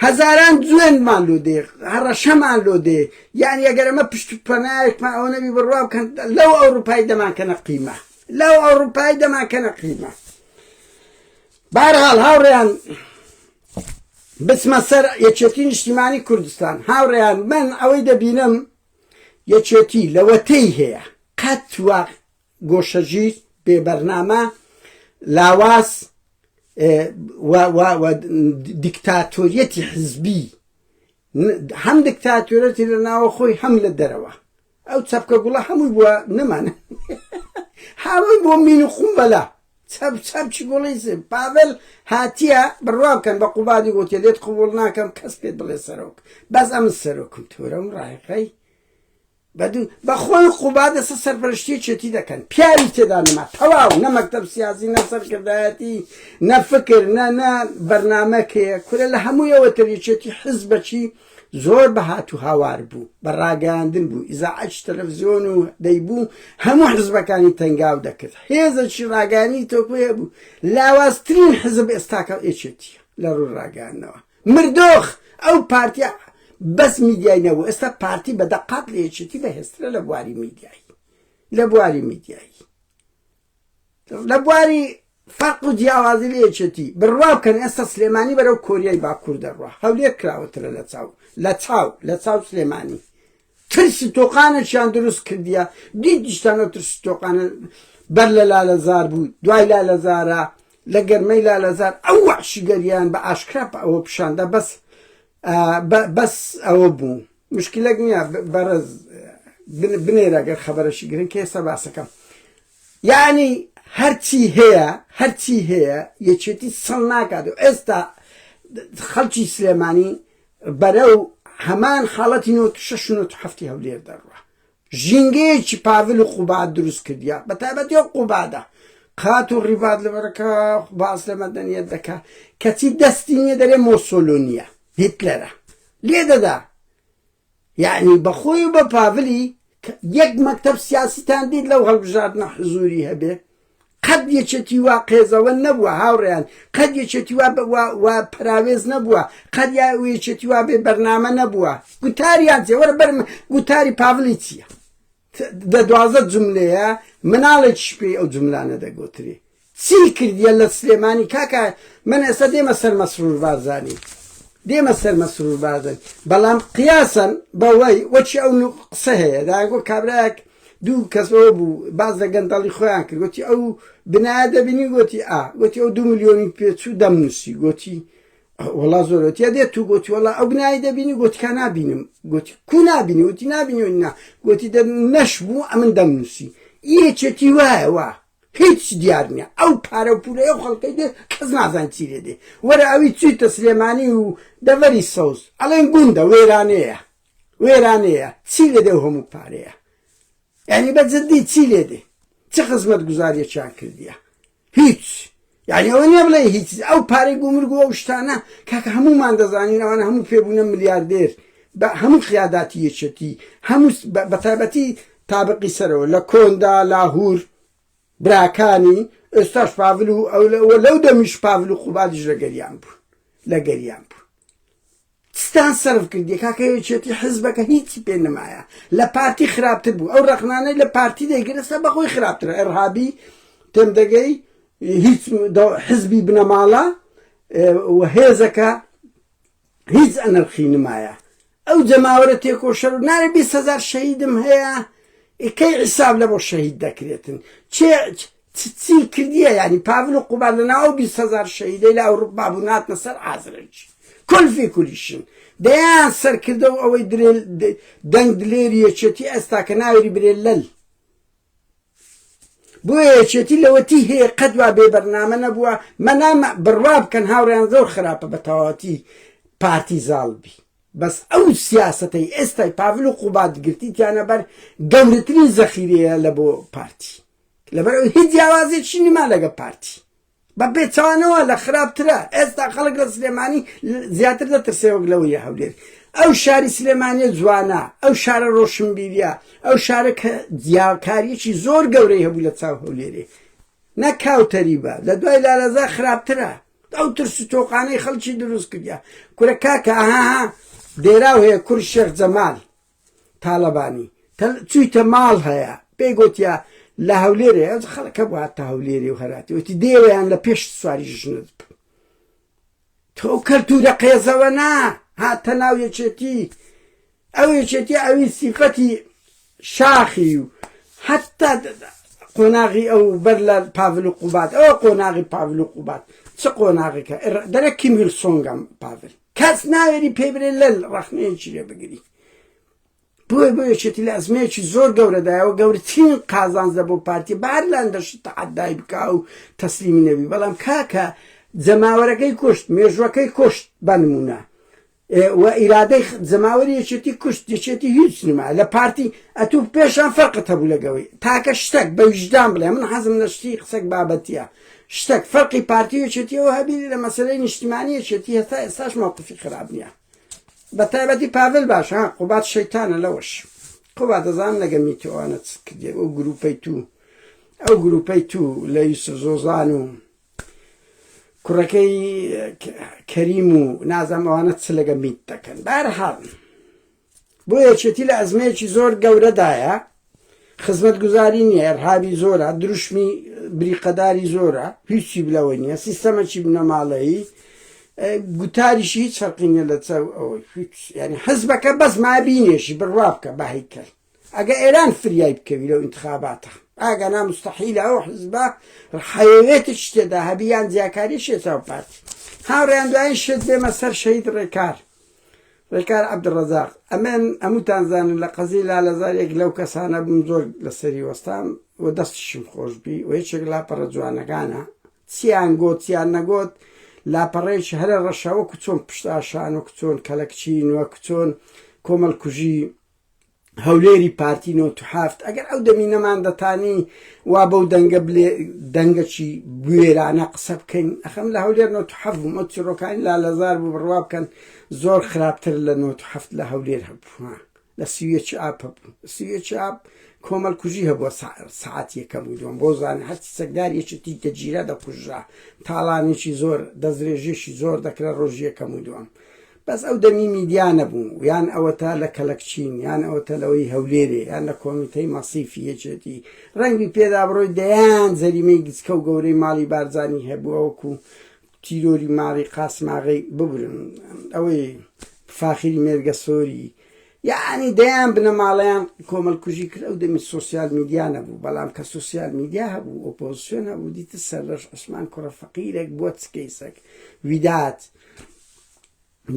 هەزاران جوێنمان لۆ دێ هەڕەشەمان لۆ دێ یعنی ئەگەر ئەمە پشت و پەنایەکمان ئەوە نەبی بڕوا بکەن لەو ئەوروپای دەمانکەنە قیمە لەو ئەوروپای دەمانکەنە قیمە بارحاڵ هاوڕێیان بچمە سەر یەکێتی نیشتیمانی کوردستان هاوڕێیان من ئەوەی دەبینم یەکێتی لەوەتەی هەیە قەت وا گۆشەگیر بێبەرنامە لاواز و دیکتاتۆریەتی حزبی، هەم دیکتاتۆرەتی لە ناوە خۆی هەم لە دەرەوە. ئەو چەپکە گوڵە هەمووی بووە نەمانە، هەمووی بۆ مین و قومبەلە. چەپ چەپکی گوڵی پاڤل هاتیە بڕوا بکەن بە قوبادی گوتیە لێت قبوڵ ناکەم کەس پێت بڵێ سەرۆک، بەس ئەمن سەرۆکم. تۆرەم ڕایقەی بەدوو بە خۆی قوباد ئێستا سەرپەرشتی یەکێتی دەکەن، پیاوی تێدا نەما تەواو، نە مەکتەب سیاسی، نە سەرکردایەتی، نە فکر، نە نە بەرنامەکەیە. کورە لە هەموویەوە تر یەکێتی حزبەکی زۆر بە هات و هاوار بوو، بە ڕاگەیاندن بوو، ئیزاعەچ تەلەفزیۆن و دەیبوو، هەموو حزبەکانی تەنگاو دەکرد، هێزێکی ڕاگەیاندنی تۆکمەی هەبوو. لاوازترین حزب ئێستاکە یەکێتیە لە ڕووی ڕاگەیاندنەوە. مردۆخ ئەو پارتیە بەس میدیای نەبوو، ئێستا پارتی بە دەقات لە یەکێتی بەهێزترە لە بواری میدیایی، لە بواری میدیایی، لە بواری فەرق و جیاوازی لە یەکێتی. بڕوا بکەن ئێستا سلێمانی بەرەو کۆریای باکوور دەڕوا، هەولێر کراوەترە لە چاو لە چاو لە چاو سلێمانی. ترسی تۆقانێکیان دروست کردیە، دیتیشتان ئەو ترسی تۆقانە بەر لە لالەزار بوو، دوای لالەزارە، لە گەرمەی لالەزار ئەو وەحشیگەریان بە ئاشکرا ئەوە پیشاندا. بەس بەس ئەوە بوو مشکلێک نییە بەڕێز بنێرە گەر خەبەرەشی گرنگ کە ئێستا باسەکەم. یعنی هەرچی هەیە هەرچی هەیە یەکێتی سڵ ناکات و ئێستا خەڵکی سلێمانی بەرەو هەمان حاڵەتی 96 و 97 هەولێر دەڕوا. ژینگەیەکی پاڤل و قوباد دروست کردیا، بە تایبەتی ئەو قوبادە قات و ڕیبات لەبەرەکە باس لە مەدەنیەت دەکا، کەچی دەستی نییە، دەرێ مۆسۆلۆنیە هیتلەرە لێ دەدا. یعنی بەخۆی و بە پاڤلی یەک مەکتەب سیاسیتان دیت لەو هەڵبژاردنە حزوری هەبێ؟ قەت یەکێتی وا قێزەوە نەبووە هاوڕێیان، قەت یەکێتی وا وا پەراوێز نەبووە، قەت یا یەکێتی وا بێ بەرنامە نەبووە. گوتاریان چیە؟ وەرە بەرم گوتاری پاڤلی چییە؟ دە 12 جملەیە، مناڵێکیش پێی ئەو جملانە دەگوترێ. چی کردیە لە سلێمانی کاکە؟ من ئێستا دێمە سەر مەسرور بارزانی، دێمە سەر مەسرور بارزانی، بەڵام قیاسەن بەوەی وەکی ئەو قسە هەیە داگۆ کابرایەک دوو کەس ئەوە بوو باس لە گەندەڵی خۆیان کرد، گوتی ئەو بنایە دەبینی؟ گوتی ئا. گوتی ئەو 2 میلیۆنی پێچوو دەمنووسی. گوتی وەڵا زۆر. وتی دێت تو. گوتی وەڵا ئەو بنایی دەبینی؟ گوتی کا نابینم. گوتی کو نابینی؟ وتی نابینی نا. گوتی دە نەش بوو ئەمن دەمنووسی. یەکێتی وایە وا هیچ دیار نییە، ئەو پارە و پولەی ئەو خەڵکەی دێ کەس نازانێت چی لێ دێ. وەرە ئەوی چوویتە سلێمانی و دەڤەری سەوز ئەڵێن گوندە وێرانەیە، وێرانەیە، چی لێ دێ ئەو هەموو پارەیە؟ یعنی بە جدی چی لێ دێ؟ چ خزمەت گوزاریەکیان کردیە؟ هیچ. یعنی ئەوە نییە بڵێ هیچ، ئەو پارەی گومرگ و ئەو شتانە کاکە هەمومان دەزانین ئەوانە هەموو پێبوونە ملیاردێر، بە هەموو قیاداتی یەکێتی، هەموو بە تایبەتی تابقی سەرەوە لە کۆندا لاهور براکانی، ئێستاش پاڤل و ئەو لەو دەمیش پاڤل و قوبادیش لەگەریان بوون، لەگەریان بوون. چتان سەرف کردیە کاکە؟ یەکێتی حزبەکە هیچی پێ نمایە، لە پارتی خراپتر بوو. ئەو ڕەخنانەی لە پارتی دەیگرت ئێستا بەخۆی خراپترە، ئێرهابی تێم دەگەی، هیچ حزبی بنەماڵە و هێزەکە هیچ ئەنرخی نمایە. ئەو جەماوەرە تێکۆشەر و نارێ 20,000 شەهیدم هەیە، کەی حیساب لە بۆ شەهید دەکرێتن؟ چێ چی کردیە؟ یعنی پاڤل و قوباد لە ناو ئەو 20,000 شەهیدەی لە ئەوروپا بوو ناتنە سەر ئازرەکی کولفی کولیشن، دەیان سەرکردە و ئەوەی درێل دەنگ دلێری یەکێتی ئێستا کە ناوێری برێ لەل. بۆیە یەکێتی لەوەتی هەیە قەت وا بێ بەرنامە نەبووە. مەنامە بڕوا بکەن هاوڕێیان زۆر خراپە بە تەواوەتی پارتی زاڵ بی، بەس ئەو سیاسەتەی ئێستای پاڤل و قوباد گرتیتیانە بەر گەورەترین زەخیرەیە لە بۆ پارتی، لەبەر ئەو هیچ جیاوازێکی نما لەگە پارتی، بە پێچەوانەوە لە خراپترە. ئێستا خەڵک لە سلێمانی زیاتر دەترسێ وەک لەوەی لە هەولێر. ئەو شاری سلێمانیە جوانە، ئەو شارە ڕۆشنبیریە، ئەو شارە کە جیاکاریەکی زۆر گەورەی هەبوو لە چاو هەولێرێ، نە کاوتەریبە لە دوای لالەزا خراپترە. ئەو ترس و تۆقانەی خەڵکی دروست کردە کورە کاکە. ئەها دێراو هەیە کوڕ شێخ جەمال تاڵەبانی چوویتە ماڵ هەیە پێی گوتیا لە هەولێرێ ئەو خەڵکە بوو هاتە هەولێری و هەراتی، وتی دێوەیان لە پێش سواری ژنت بم. تۆ کەلتورە قێزەوە نا هاتە ناو یەکێتی، ئەو یەکێتی ئەوی سیفەتی شاخی و حتا قۆناغی ئەو بەر لە پاڤل و قوباد، ئەوە قۆناغی پاڤل و قوباد. چ قۆناغێکە دەرە کیم ئیل سۆنگەم پاڤل کەس ناوێری پێی برێ لەل ڕەخنەیەکی لێ بگری. بۆیە بۆ یەکێتی لە ئەزمەیەکی زۆر گەورەدایە و گەورەترین قازانجە بۆ پارتی بە هەر لاندەشی تەعەدای بکا و تەسلیمی نەبی بەڵام کاکە جەماوەرەکەی کوشت مێژوەکەی کوشت بە نمونە و ئیرادەی جەماوەری یەکێتی کوشت یەکێتی هیچ نما لە پارتی ئەتوو پێشان فەرقت هەبوو لەگەوەی تاکە شتەک بە ویژدان بڵێ من حەزم لە شتی قسەک بابەتیە شتەک فەرقی پارتی و یەکێتیەوە هەبی لە مەسەلەی نیشتیمانی یەکێتی هەتا ئێستاش مەوقفی خراپ نییە بە تایبەتی پاڤل باشە ها قوباد شەیتانە لەوەش قوباد دەزانم لەگە میت ئەوانە چ کردێ ئەو گروپەی تو ئەو گروپەی تو لە یوسف زۆزان و کوڕەکەی کەریم و نازانم ئەوانە چ لەگە میت دەکەن بەهەرحاڵ بۆ یەکێتی لە ئەزمەیەکی زۆر گەورەدایە خزمەتگوزاری نییە ئێرهابی زۆرە دروشمی بریقەداری زۆرە هیچی بلەوە نییە سیستەمەکی بنەماڵەیی گوتاریشی هیچ فەرقی نییە لە چاو ئەوەی هیچ یعنی حزبەکە بەس مابینێشی بڕوا بکە بە هەیکەل ئەگە ئێران فریای بکەوی لەو ئینتخاباتە ئاگا نا مستحیلە ئەو حزبە حەیەوێتش تێدا هەبی یان جیاکاری شێ چاو پارتی هاوڕێیان دوایین شت بێمە سەر شەهید ڕێکار ڕێکار عەبدولڕەزاق، ئەمن هەمووتان زانن لە قەزیەی لالەزار یەک لەو کەسانە بووم زۆر لەسەری وەستام و دەستیشم خۆش بی و یەکێک لاپەڕە جوانەکانە چیان گۆت چیان نەگۆت لاپەڕەیەکی هەرە ڕەشە وەکو چۆن پشتئاشان وەکو چۆن کەلەکچین وەکو چۆن کۆمەڵکوژی هەولێری پارتی نۆت و حەفت ئەگەر ئەو دەمی نەمان دەتانی وا بەو دەنگە بلێ دەنگەکی بوێرانە قسە بکەین ئەخەم لە هەولێر نۆت و حەفت بووم ئەو چیڕۆکانی لالەزار بوو بڕوا بکەن زۆر خراپتر لە نۆت و حەفت لە هەولێر هەبوو ها لە 31 ئاب هەبوو 31 ئاب کۆمەڵ کوژی هەبووە سەعات یەکەم و دووەم ڕۆزانە هەرچی چەکدار یەکێتی دەگیرا دەکوژرا تاڵانێکی زۆر دەستدرێژیەکی زۆر دەکرا ڕۆژی یەکەم و دووەم بەس ئەو دەمی میدیا نەبوو یان ئەوەتا لە کەلەکچین یان ئەوەتە لەوەی هەولێرێ یان لە کۆمیتەی مەسیفی یەکێتی ڕەنگی پێدا بڕۆی دەیان جەریمەی گچکە و گەورەی ماڵی بارزانی هەبووە وەکو تیرۆری ماڵی قاسماغەی ببورن ئەوەی فاخیری مێرگەسۆری یعنی دەیان بنەماڵەیان کۆمەڵکوژی کرد ئەو دەمی سۆسیال میدیا نەبوو بەڵام کە سۆسیال میدیا هەبوو ئۆپۆزیسیۆن هەبوو دیتە سەرڕەش عوسمان کوڕە فەقیرێک بووە چ کەیسێک ویدات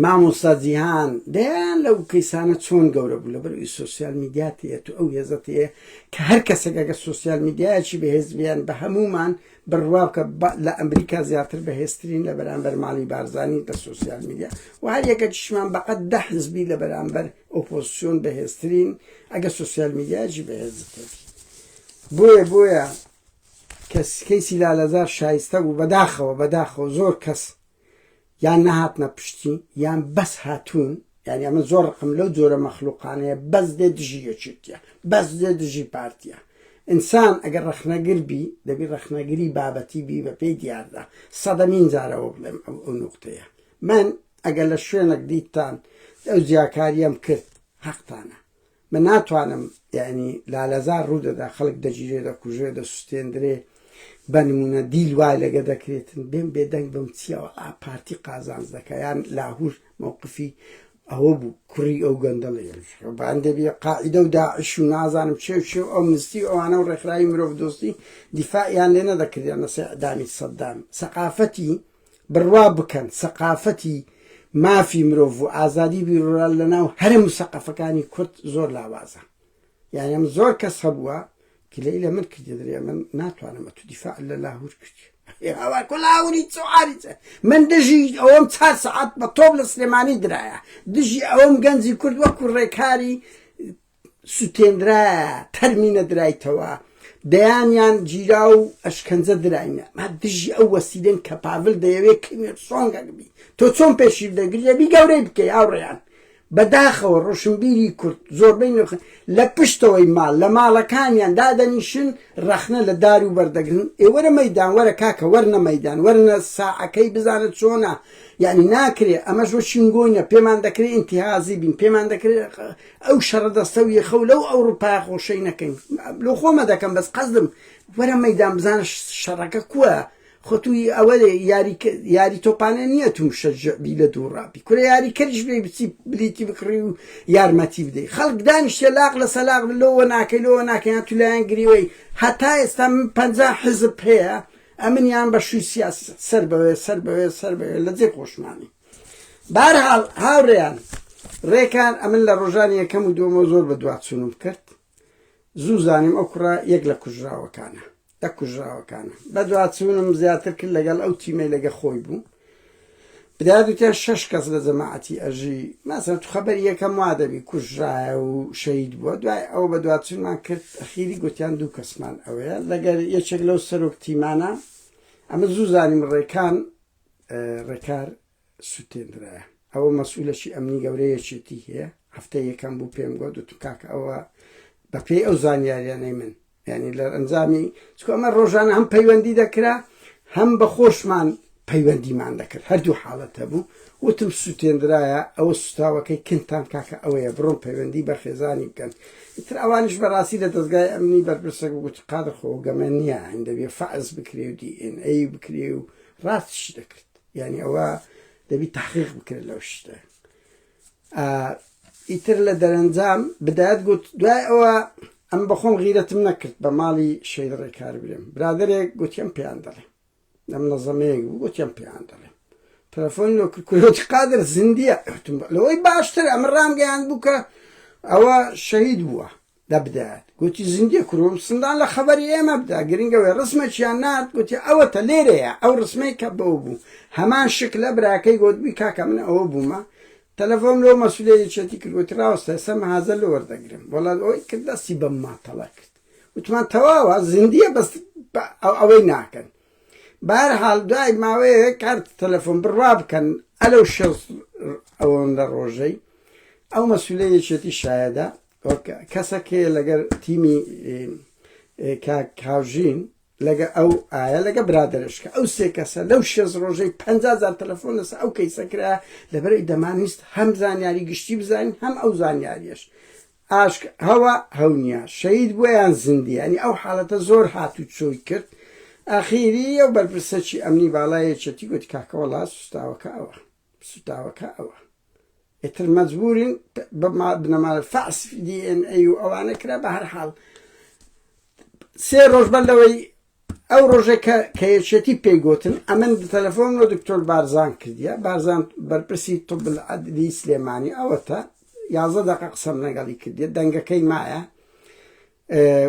مامۆستا جیهان دەیان لەو کەیسانە چۆن گەورە بوو لەبەر ئەوی سۆسیال میدیا تێت و ئەو هێزە تێ کە هەر کەسێک ئەگە سۆسیال میدیایەکی بەهێز بیان بە هەمومان بڕوا بکە لە ئەمریکا زیاتر بەهێزترین لە بەرامبەر ماڵی بارزانی لە سۆسیال میدیا و هەر یەکەکیشمان بەقەد دە حزبی لە بەرامبەر ئۆپۆزیسیۆن بەهێزترین ئەگە سۆسیال میدیایەکی بەهێز بۆیە بۆیە کەس کەیسی لالەزار شایستە بوو بەداخەوە بەداخەوە زۆر کەس یان نەهاتنە پشتی یان بەس هاتوون یعنی ئەمە زۆر ڕقم لەو جۆرە مەخلوقانەیە بەس دێ دژی یەکێتیە بەس دێ دژی پارتیە ئینسان ئەگەر ڕەخنەگر بی دەبی ڕەخنەگری بابەتی بی بە پێی دیاردا سەدەمین جارەوە بڵێم ئەو ئەو نوقتەیە من ئەگەر لە شوێنێک دیتتان ئەو جیاکاریەم کرد حەقتانە من ناتوانم یعنی لالەزار ڕوو دەدا خەڵک دەگیرێ دەکوژرێ دەسوستێندرێ بە نمونە دیل وای لەگە دەکرێتن بێم بێدەنگ بم چیەوە ئا پارتی قازانج دەکا یان لاهور مەوقفی ئەوە بوو کوڕی ئەو گەندەڵەیە باندەبی قاعدە و داعش و نازانم چێ و چێ و ئەو مستی و ئەوانە و ڕێکخراوی مرۆڤ دۆستی دیفاعیان لێ نەدەکردیان لەسەر ئەدامی سەدام سەقافەتی بڕوا بکەن سەقافەتی مافی مرۆڤ و ئازادی بیروڕا لەناو هەرە مسەقەفەکانی کورد زۆر لاوازە یعنی ئەم زۆر کەس هەبووە گلەی لە من کردی درێ من ناتوانم ئەتو دیفاع لە لاهور کردی لاهوری چواری من دژی ئەوەم چار سەعات بە تۆپ لە سلێمانی درایە دژی ئەوەم گەنجی کورد وەکو ڕێکاری سوتێنرایە تەرمی نەدرایتەوە دەیانیان گیرا و ئەشکەنجە دراینە ما دژی ئەو وەسیلەن کە پاڤل دەیەوێت کیمیر سۆنگەک بی تۆ چۆن پێشی دەگری دەبی گەورەی بکەی هاوڕێیان بەداخەوە ڕۆشنبیری کورد زۆربەی نرخ لە پشتەوەی ماڵ لە ماڵەکانیان دادەنیشن ڕەخنە لە دار و بەردەگرن ئێ وەرە مەیدان وەرە کاکە وەرنە مەیدان وەرنە ساعەکەی بزانە چۆنە یعنی ناکرێ ئەمەش وە شینگۆینە پێمان دەکرێ ئینتیهازی بین پێمان دەکرێ ئەو شەڕە دەستە و یەخە و لەو ئەوروپایە خۆشەی نەکەین لۆ خۆمە دەکەم بەس قەزدم وەرە مەیدان بزانە شەڕەکە کووە خۆ تو ئەوە یاری یاری تۆپانە نییە تو مشەجع بی لە دوو ڕابی کورە یاری کەریش بێ بچی بلیتی بکڕی و یارمەتی بدەی خەڵک دانیشتە لاق لە سەلاق لۆوە ناکەی لۆوە ناکەیان تو لایەن گریوەی هەتا ئێستا من 50 حزب هەیە. ئەمنیان بە شووی سیاسی سەر بەوێ سەر بەوێ سەر بەوێ لە جێ خۆشمانی بارحاڵ هاوڕێیان ڕێکان ئەمن لە ڕۆژانی یەکەم و دووەمەوە زۆر بە دواچوونم کرد زوو زانیم ئەو کوڕە یەک لە کوژراوەکانە لە کوژراوەکانە بە دواچوونم زیاتر کرد لەگەڵ ئەو تیمەی لەگە خۆی بوو بدایەت وتیان شەش کەس لە جەماعەتی ئەژی ماسەن تو خەبەری یەکەم وا دەبی کوژرایە و شەهید بووە دوای ئەوە بە دواچوونمان کرد ئەخیری گوتیان دوو کەسمان ئەوەیە لەگەر یەکێک لەو سەرۆک تیمانە ئەمە زوو زانیم ڕێکان ڕێکار سوتێندرایە ئەوە مەسئولەکی ئەمنی گەورەی یەکێتی هەیە هەفتەی یەکەم بوو پێم گۆت وتم کاکە ئەوە بەپێی ئەو زانیاریانەی من یعنی لە ئەنجامی چکو ئەمە ڕۆژانە هەم پەیوەندی دەکرا هەم بە خۆشمان پەیوەندیمان دەکرد هەردوو حاڵەت هەبوو وتم سوتێندرایە ئەوە سوتاوەکەی کنتان کاکە ئەوەیە بڕۆن پەیوەندی بە خێزانی بکەن ئیتر ئەوانیش بەڕاستی لە دەستگای ئەمنی بەرپرسەکە گوتی قادر خۆ گەمە نییە دەبێ فەعز بکرێ و دی ئێن ئەی بکرێ و ڕاستیشی دەکرد یعنی ئەوە دەبی تحقیق بکرێت لەو شتە ئیتر لە دەرەنجام بدایەت گوت دوای ئەوە ئەم بەخۆم غیرەتم نەکرد بە ماڵی شەید ڕێکار برێم برادێک گوتیم پێیان دەڵێ لەم نەزەمەیەک بوو گوتیم پێیان دەڵێ تەلەفۆن لۆ کرد کوتی قادر زیندیە لەوەی باشتر ئەمە ڕامگەیان بوو کە ئەوە شەهید بووە دە بدات گوتی زیندیە کوروم سندان لە خەبەری ئێمە بدە گرنگە وێ ڕسمێکیان نارد گوتی ئەوەتە لێرەیە ئەو ڕسمەی کە بەو بوو هەمان شک لە براکەی گۆتبووی کاکە من ئەوە بوومە تەلەفۆم لەو مەسولەی یەکێتی کرد گوتی ڕاوەستە ئێستا مەهازە لۆ وەردەگرم وەڵا ئەوەی کرد دەستی بەم ماتەڵە کرد وتمان تەواوە زیندیە بەس ئەوەی ناکەن بەهەرحاڵ دوای ماوەیەک کارت تەلەفۆن بڕوا بکەن ئەلەو شەست ئەوەندە ڕۆژەی ئەو مەسولە یەکێتی شایەدە وەک کەسەک هەیە لەگەر تیمی کاک هاوژین لەگە ئەو ئایا لەگە برادەرشکە ئەو سێ کەسە لەو شێز ڕۆژەی 50 جار تەلەفۆن لەسەر ئەو کەیسە کرا لەبەرەی دەمانویست هەم زانیاری گشتی بزانین هەم ئەو زانیاریەش ئاشک هەوە هەو نیە شەهید بووە یان زیندیە یانی ئەو حالەتە زۆر هات و چۆی کرد ئاخیری ئەو بەرپرسەکی ئەمنی باڵای یەکێتی گوتی کاکە وەڵا سوتاوەکە ئەوە سوتاوەکە ئەوە ئیتر مەجبورین بنەما فەحس دی ئێن ئەی و ئەوانە کرا بە هەر حاڵ سێ ڕۆژ بەر لەوەی ئەو ڕۆژێک کە کە یەکێتی پێی گوتن ئەمن تەلەفۆن لۆ دکتۆر بارزان کردیە بارزان بەرپرسی طب العدلی سلێمانی ئەوەتە 11 دقە قسەم لەگەڵی کردیە دەنگەکەی مایە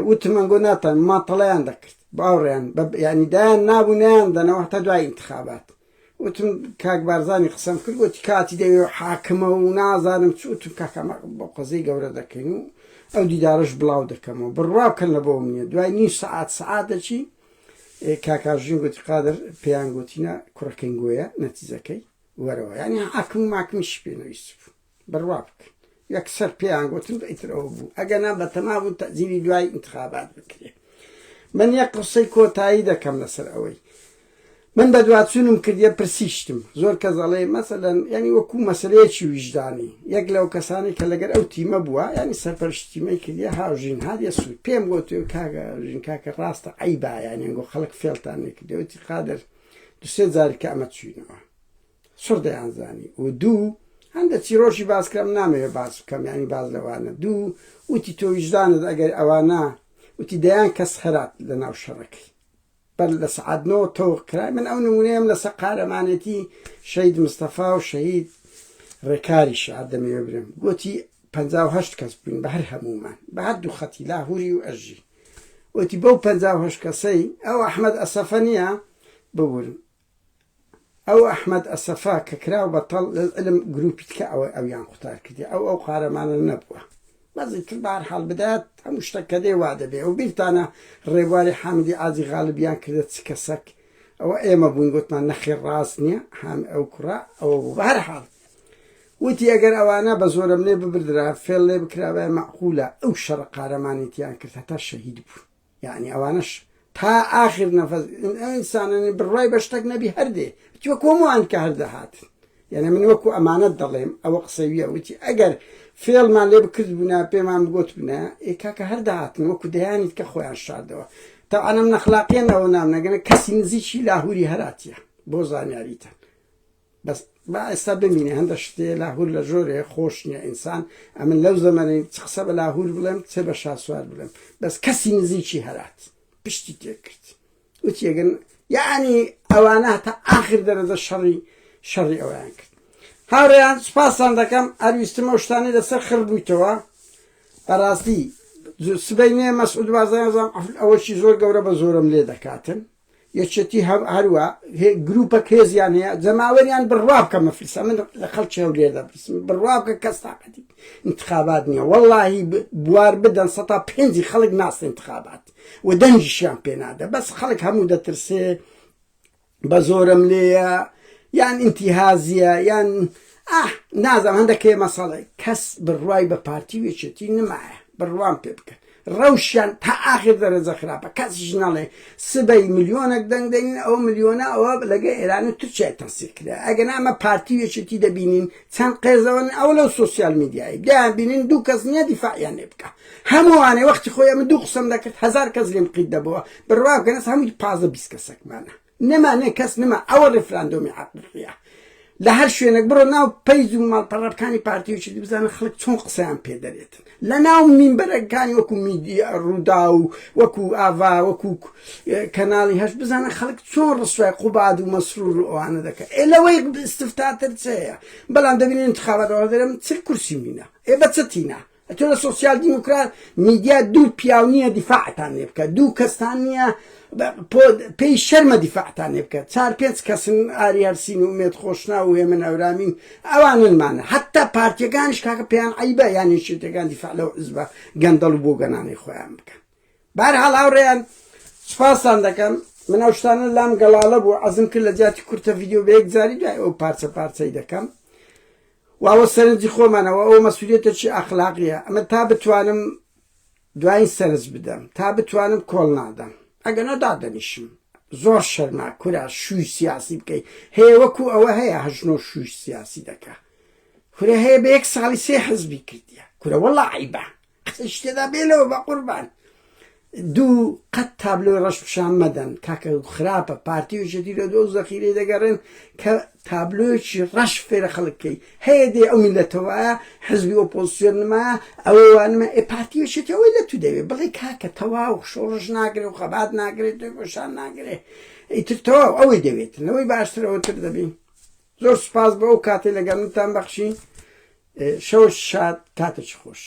وتم ئەنگۆ ناتان ماتەڵیان دەکرد باوەڕیان ینی دایان نابوو نیان دەنەوە هەتا دوای انتخابات وتم کاک بارزانی قسەم کرد وتی کاتی دەوێ و حاکمە و نازانم چ وتم کاکە ئەمە بۆ قەزیەی گەورە دەکەین و ئەو دیدارەش بڵاو دەکەمەوە بڕوا بکەن لە بۆم نییە دوای نیو سەعات سەعاتەکی کاک هاوژین گوتی قادر پێیان گوتینە کوڕەکەی گۆیە نەتیجەکەی وەرەوە یعنی حاکم و ماکمیشی پێ نەویست بوو بڕوا بکەن یەکسەر پێیان گوتن ئیتر ئەوە بوو ئەگەنا بەتەما بوون تەجیلی دوای انتخابات بکرێ من یەک قسەی کۆتایی دەکەم لەسەر ئەوەی من بەدواچوونم کردیە پرسیشتم زۆر کەس ئەڵێ مەسەلەن یعنی وەکو مەسەلەیەکی ویژدانی یەک لەو کەسانی کە لەگەر ئەو تیمە بووە یعنی سەرپەرشتی تیمەی کردیە هاوژین هادیە سوود پێم گوتوێ کاکە ژین کاکە ڕاستە عەیبە یعنی ئەنگۆ خەڵک فێڵتان نەکردیە وتی قادر دو سێ جار کە ئەمە چوینەوە چڕ دەیانزانی و دوو هەندە چیرۆکی باس کرا من نامەوێ باس بکەم یعنی باس لەوانە دوو وتی تۆ ویژدانت ئەگەر ئەوانە وتی دەیان کەس هەرات لە ناو شەڕەکەی بەر لە سەعات نۆ تەوق کرای من ئەو نمونەیەم لەسەر قارەمانێتی شەهید مستەفا و شەهید ڕێکاری شعر دەمەوێ برێم گوتی 58 کەس بووین بە هەر هەموومان بە هەر دوو خەتی لاهوری و ئەژی وتی بەو 58 کەسەی ئەو ئەحمەد ئەسەفە نییە ببورن ئەو ئەحمەد ئەسەفا کە کراو بە تەڵ علم گروپی تکە ئەوە ئەویان قوتار کردی ئەو ئەو قارەمانە نەبووە بەس ئیتر بە هەر حاڵ بدات هەموو شتەک کە دێ وا دەبێ و بیرتانە ڕێبواری حامدی عازی غالبیان کردە چ کەسەک ئەوە ئێمە بووین گوتمان نەخێر ڕاست نییە هام ئەو کوڕە ئەوە بوو بە هەر حاڵ وتی ئەگەر ئەوانە بە زۆرەملێ ببردرا فێڵ لێ بکرابایە مەعقولە ئەو شەڕە قارەمانێتیان کرد هەتا شەهید بوون یعنی ئەوانەش تا ئاخر نەفەس ئەو ئینسانە بڕوای بە شتەک نەبی هەر دێ وتی وەکو هەمووان کە هەر دەهاتن یعنی من وەکو ئەمانەت دەڵێم ئەوە قسەویە وتی ئەگەر فێڵمان لێ بکرد بوونا پێمان بگوت بنە ئێ کاکە هەر دەهاتن وەکو دەیانیت کە خۆیان شاردەوە تاوانم نەخلاقیان ئەوە نامنەگەنە کەسی نزیکی لاهوری هەراتیە بۆ زانیاریتان بەس با ئێستا بمینێ هەندە شتێ لاهور لە ژۆرێ خۆش نییە ئینسان ئەمن لەو زەمەنەی چ قسە بە لاهور بڵێم چ بە شاسوار بڵێم بەس کەسی نزیکی هەرات پشتی تێکرد وتی ئەگەن یەعنی ئەوانە هەتا ئاخر دەرەجە شەڕی شەڕی ئەویان کرد. هاوڕێیان سوپاستان دەکەم هەر ویستم ئەو شتانەی لەسەر خڕ بوویتەوە بەڕاستی سبەینێ مەسعود بارزانی زان ئەوەشی زۆر گەورە بە زۆرم لێ دەکاتن یەکێتی هەروە گروپەک هێزیان هەیە جەماوەریان بڕوا بکە مەفلسە من لە خەڵکی هەولێر دەپرسم بڕوا بکە کەس تاقەتی انتخابات نییە وەڵاهی بوار بدەن سەتا پێنجی خەڵک ناست انتخابات و دەنگیشیان پێنادە بەس خەڵک هەموو دەترسێ بە زۆرم لێیە یان ئینتیهازیە یان ئاه نازانم هەندە کێ مەسەڵێ کەس بڕوای بە پارتی و یەکێتی نمایە بڕوام پێ بکەن ڕەوشیان تا ئاخر دەرەجە خراپە کەسیش نەڵێ سبەی ملیۆنێک دەنگ دەین ئەو ملیۆنە ئەوە لەگە ئێران و تورکیای تەنسیق کرا ئەگەر ئەمە پارتی و یەکێتی دەبینین چەند قێزەوەن ئەوە لەو سۆسیال میدیایی دەیان بینین دوو کەس نییە دیفاعیان لێ بکە هەمووانێ وەختی خۆی ئەمن دوو قسەم دەکرد هەزار کەس لێم قیت دەبەوە بڕوا بکەن ئەس هەمووی 15 20 کەسەکمانە نەما نە کەس نما ئەوە ڕیفراندۆمی حەقیقیە لە هەر شوێنێک بڕۆ ناو پەیج و ماڵپەڕەکانی پارتی و چیدی بزانە خەڵک چۆن قسەیان پێ دەرێتن لە ناو مینبەرەکانی وەکو میدیا ڕوودا و وەکو ئاڤا وەکو کەناڵی هەش بزانە خەڵک چۆن ڕسوای قوباد و مەسرور و ئەوانە دەکە ئێ لەوەی استفتاتر چەیە بەڵام دەبینین انتخابات ئەوە دەرم چ کورسی مینە ئێ بە چ تینە ئەتۆ لە سۆسیال دیموکرات میدیا دوو پیاو نییە دیفاعتان لێ بکە دوو کەستان نییە پێی شەرمە دیفاعتان لێ بکە چار پێنج کەسن ئاری هەرسین و ئومێد خۆشنا و هێمن ئەورامین ئەواننمانە حتا پارتیەکانیش کاکە پێیان عیبە یان یەکێتیەکان دیفاع لەو حزبە گەندەڵ و بۆگەنانەی خۆیان بکەن بەهەرحاڵ هاوڕێیان سوپاستان دەکەم من ئەو شتانە لام گەڵاڵە بوو عەزم کرد لە جیاتی کورتە ڤیدیۆ بە یەک جاری دوای ئەو پارچە پارچەی دەکەم و ئەوە سەرنجی خۆمانەوە ئەوە مەسولیەتێکی ئەخلاقیە ئەمە تا بتوانم دوایین سەرنج بدەم تا بتوانم کۆڵ نادەم ئەگەنا دادەنیشم زۆر شەرمە کورە شووی سیاسی بکەی هەیە وەکو ئەوە هەیە هەژنۆ شووی سیاسی دەکا کورە هەیە بە یەک ساڵی سێ حزبی کردیە کورە وەڵا عیبە قسەی تێدا بێلەوە بە قوربان دوو قەت تابلۆی ڕەش پیشان مەدەن کاکە خراپە پارتی و یەکێتی لە دۆ زەخیرەی دەگەڕێن کە تابلۆیەکی ڕەش فێرە خەڵک کەی هەیە دێ ئەو میلەتە وایە حزبی ئۆپۆزسیۆن نمایە ئەوە وا نمایە ئێ پارتی و یەکێتی ئەوەی لە تو دەوێ بڵێ کاکە تەواو شۆڕش ناگرێ و خەبات ناگرێت تێکۆشان ناگرێ ئیتر تەواو ئەوەی دەوێت لەوەی باشتر ئەوەتر دەبین زۆر سوپاس بۆ ئەو کاتەی لەگەڵ منتان بەخشی شەوش شاد کاتێکی خۆش.